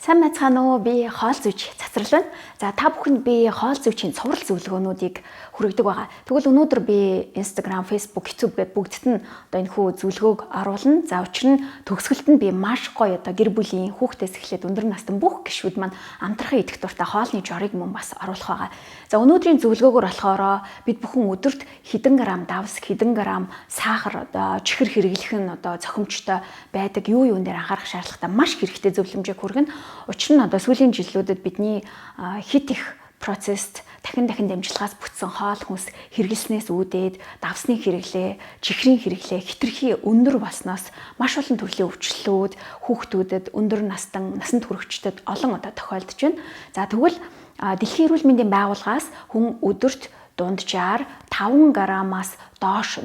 Сайн байцгаана уу? Би хоол зүйч Цацрал байна. За та бүхэнд би хоол зүйчийн цуврал зөвлөгөөнүүдийг хүргэдэг байгаа. Тэгвэл өнөөдөр би Instagram, Facebook, YouTube гээд бүгдд нь одоо энэ хүү зөвлөгөөг оруулна. За учир нь төгсгөлд нь би маш гоё одоо гэр бүлийн хүүхдээс эхлээд өндөр насны бүх гишүүд маань амтрахын идэх дуртай хоолны жорыг мөн бас оруулах байгаа. За өнөөдрийн зөвлөгөөгөөр болохоор бид бүхэн өдөрт хэдэн грамм давс, хэдэн грамм сахар одоо чихэр хэрэглэх нь одоо зохимжтой байдаг юу юун дээр анхаарах шаардлагатай маш хэрэгтэй зөвлөмжийг хүргэнэ. Учир нь одоо сүүлийн жилүүдэд бидний хит их процесст дахин дахин дамжлагаас бүтсэн хоол хүнс хэрэглэснээс үүдээд давсны хэрэглээ, чихрийн хэрэглээ хэтэрхий өндөр болсноос маш олон төрлийн өвчлөлүүд хүүхдүүдэд, өндөр настан, насанд хүрэхчдэд олон удаа тохиолдож байна. За тэгвэл Дэлхийн эрүүл мэндийн байгууллагаас хүн өдөрт дунджаар 5 граммаас доош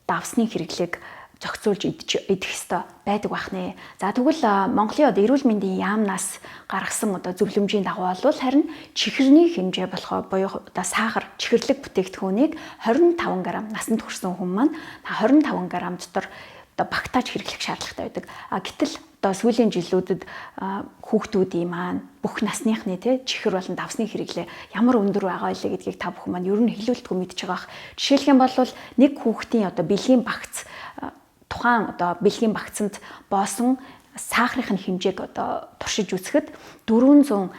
давсны хэрэглээг зохицуулж идэх ёстой байдаг байх нэ. За тэгвэл Монголын одоо эрүүл мэндийн яамнаас гаргасан одоо зөвлөмжийн дагуу бол харин чихэрний хэмжээ болохоор буюу одоо сахар чихэрлэг бүтээгдэхүүнийг 25 г насанд хүрсэн хүн маань 25 г дотор одоо багтааж хэрэглэх шаардлагатай байдаг. А гэтэл одоо сүүлийн жилүүдэд хүүхдүүдийн маань бүх насныхны тий чихэр болон давсны хэрэглээ ямар өндөр байгаа вэ гэдгийг та бүхэн маань ер нь хэлүүлэлтгүй мэдж байгаа бах. Жишээлх юм бол нэг хүүхдийн одоо бэлгийн багц тухайн одоо бэлгийн багцанд боосон сахарын хэмжээг одоо туршиж үзэхэд 417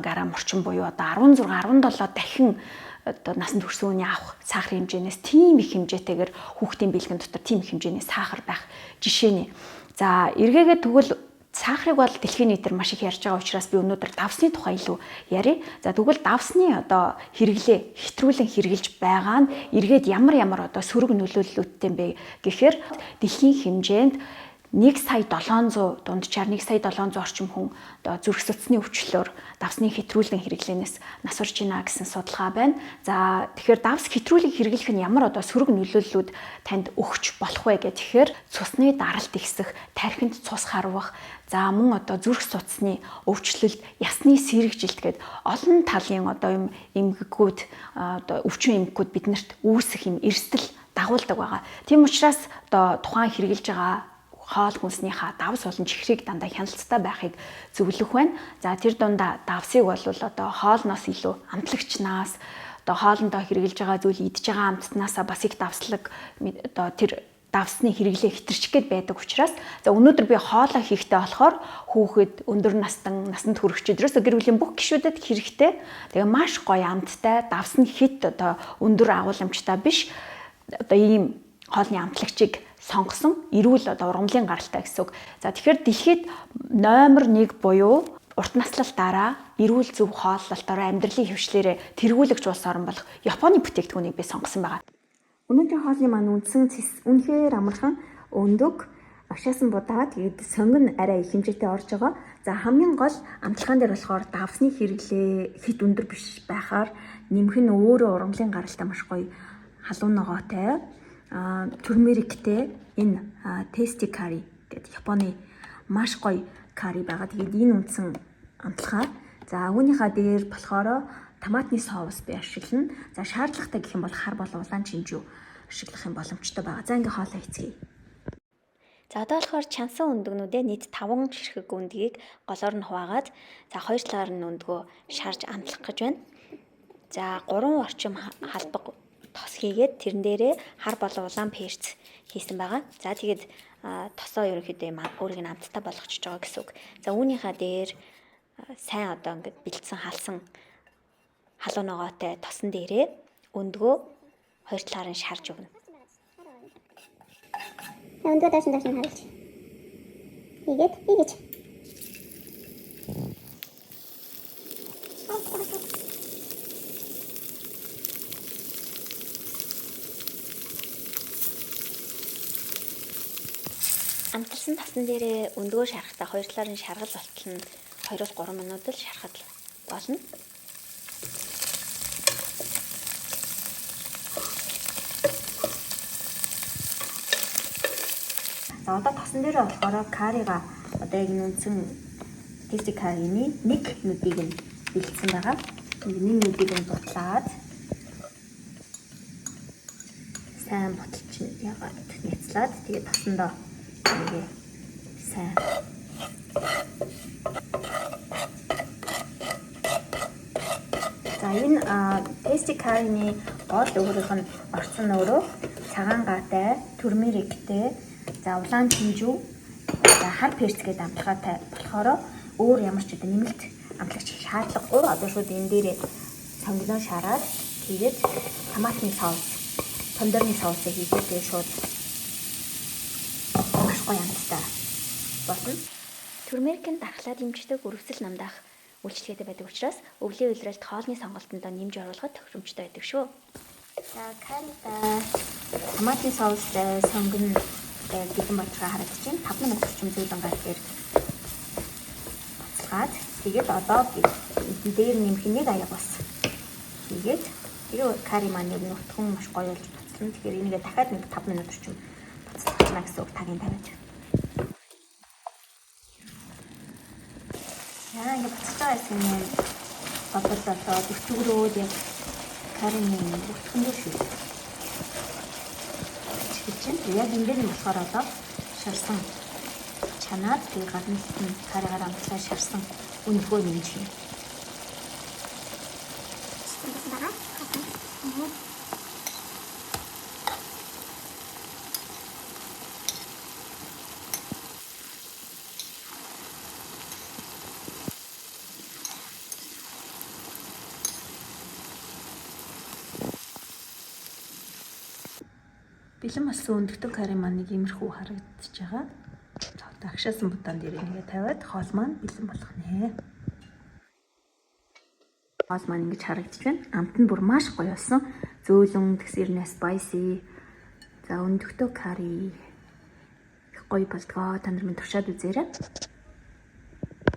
г орчим буюу одоо 16 17 дахин одоо насанд хүрсэн хүний авах сахарын хэмжээнээс тийм их хэмжээтэйгээр хүүхдийн бэлгэн дотор тийм их хэмжээний сахар байх жишээ нэ. За эргээгээд тэгвэл сахарыг бол дэлхийн нийтээр маш их ярьж байгаа учраас би өнөөдөр давсны тухай илүү ярья. За тэгвэл давсны одоо хэрэглээ хэтрүүлэн хэрэглэж байгаа нь эргээд ямар ямар одоо сөрөг нөлөөллүүдтэй юм бэ гэхээр дэлхийн хэмжээнд 1 сая 700 дунджаар 1 сая 700 орчим хүн одоо зүрх судасны өвчлөлөөр давсны хэтрүүлэн хэрэглээнээс нас барж байна гэсэн судалгаа байна. За тэгэхээр давс хэтрүүлэн хэрэглэх нь ямар одоо сөрөг нөлөөллүүд танд өгч болох вэ гэх тэгэхээр цусны даралт ихсэх, тархинд цус харвах, за мөн одоо зүрх судасны өвчлөлт, ясны сэрэгжилт гээд олон талын одоо юм эмгэгүүд одоо өвчин эмгэгүүд биднэрт үүсэх юм эрсдэл дагуулдаг байгаа. Тийм учраас одоо тухайн хэрэглэж байгаа хоол хүнснийхаа давс болон чихрийг дандаа хяналттай байхыг зөвлөх байна. За тэр дундаа давсыг бол одоо хоолноос илүү амтлагчнаас одоо хоолндоо хэрэглэж байгаа зүйл идж байгаа амттнаасаа бас их давслаг одоо тэр давсны хэрэглээ хэтэрчих гээд байдаг учраас за өнөөдөр би хоолоо хийхдээ болохоор хүүхэд өндөр настан насанд хүрэхч өдрөөс гэр бүлийн бүх гишүүдэд хэрэгтэй. Тэгээ маш гоё амттай давс нь хит одоо өндөр агуулмжтай биш одоо ийм хоолны амтлагчийг сонгосон эрүүл одоо ургамлын гаралтай гэсэн үг. За тэгэхээр дэлхийд номер 1 буюу урт наслалтаараа эрүүл зөв хооллолтоор амьдралын хөвшлээрээ тэргүүлэгч улс орн болох Японы бүтээгдэхүүнийг би сонгосон байгаа. Өнөөдрийн хоолны маань үндсэн цэс үнэхээр амархан өндөг агшаасан будаа тэгээд сонгон арай их хэмжээтэй орж байгаа. За хамгийн гол амталгаан дээр болохоор давсны хэрэглээ хит өндөр биш байхаар нэмэх нь өөрөө ургамлын гаралтай маш гоё халуун ногоотой турмериктэй энэ tasty curry гэдэг Японы маш гоё карри байгаа. Тэгээд энэ үндсэн амталгаа. За үүнийхээ дээр болохоор томатны соус би ашиглана. За шаардлагатай гэх юм бол хар болон улаан чинжүү ашиглах юм боломжтой байгаа. За ингээ хоолоо хийцгээе. За одоо болохоор чансан өндөгнүүдээ нийт 5 ширхэг өндгийг голоор нь хуваагаад за хоёр талаар нь өндгөө шарж амтлах гэж байна. За 3 орчим халбаг тос хийгээд тэрэн дээрээ хар болон улаан перц хийсэн байгаа. За тэгээд тосоо ерөнхийдөө юм өөрийг нь амттай болгочихж байгаа гэсэн үг. За үүнийхээ дээр сайн одоо ингээд бэлдсэн халсан халуун ногоотой тосон дээрээ өндгөө хоёр талаар нь шарж өгнө. Өндгөө доош нь доош нь харуулж. Игээд ийгэж. Амталсан тосон дээрээ өндгөө шарахтаа хоёр талаар нь шаргал болтол нь 2-3 минут л шарахад болно. За одоо тосон дээрээ болохоор каррига одоо яг энэ үндсэн tasty curry-ны нэг нүдийг нь бэлдсэн байгаа. Нэг нүдийг нь бутлаад сайн буталч ягаад няцлаад тэгээд тосондоо нэгээ сайн За, энэ tasty curry-ны гол өөрийнх нь орцсон өөрөө цагаан гаатай, turmeric тэй, за, улаан чинжүү, за, хар перц гэдэг амталгаатай болохоор өөр ямар ч одоо нэмэлт амтлагч шаардлагагүй. Одоо шууд энэ дээрээ сонгиноо шараад, тэгээд томатны соус, помидорны соусыг хийгээд, тэгээд шууд маш гоё амттай болно. Turmeric нь дархлаа дэмждэг, үрэвсэл намдаах үйлчилгээтэй байдаг учраас өвлийн улиралд хоолны сонголтондоо нэмж оруулахад тохиромжтой байдаг шүү. За, карритай, томатын соустай сонгино бэлэн болж байгаа харагдаж байна. 5 минут орчим зөөлөн газ дээр буцалгаад, тэгээд одоо дээр нэмэх нэг аяг ус хийгээд, тэгээ карри маань ер нь өтгөн маш гоё болж буцална. Тэгэхээр энийгээ дахиад нэг 5 минут орчим буцалгах гэсэн үг тагийн тавиад. За, ингэ буцаж байгаа хэсэг нь бодол болоод өтгөрөөд яг каррины өтгөн шүү. Эхэлж байна. Яг энэ дээр нь болохоор одоо шарсан чанаад, тэгээ гадна талд нь карригаар амтлаа шарсан өндгөө нэмж хийнэ. Байгаа. Аа. Бэлэн болсон өндөгтэй карри маань нэг иймэрхүү харагдаж байгаа. За, одоо агшаасан будаан дээр нэгэ тавиад хоол маань бэлэн болох нэ. Хоол маань ингэж харагдаж байна. Амт нь бүр маш гоё болсон. Зөөлөн, тэгсэр нэ spicy. За, өндөгтэй карри их гоё болдгоо. Та нар минь туршаад үзээрэй.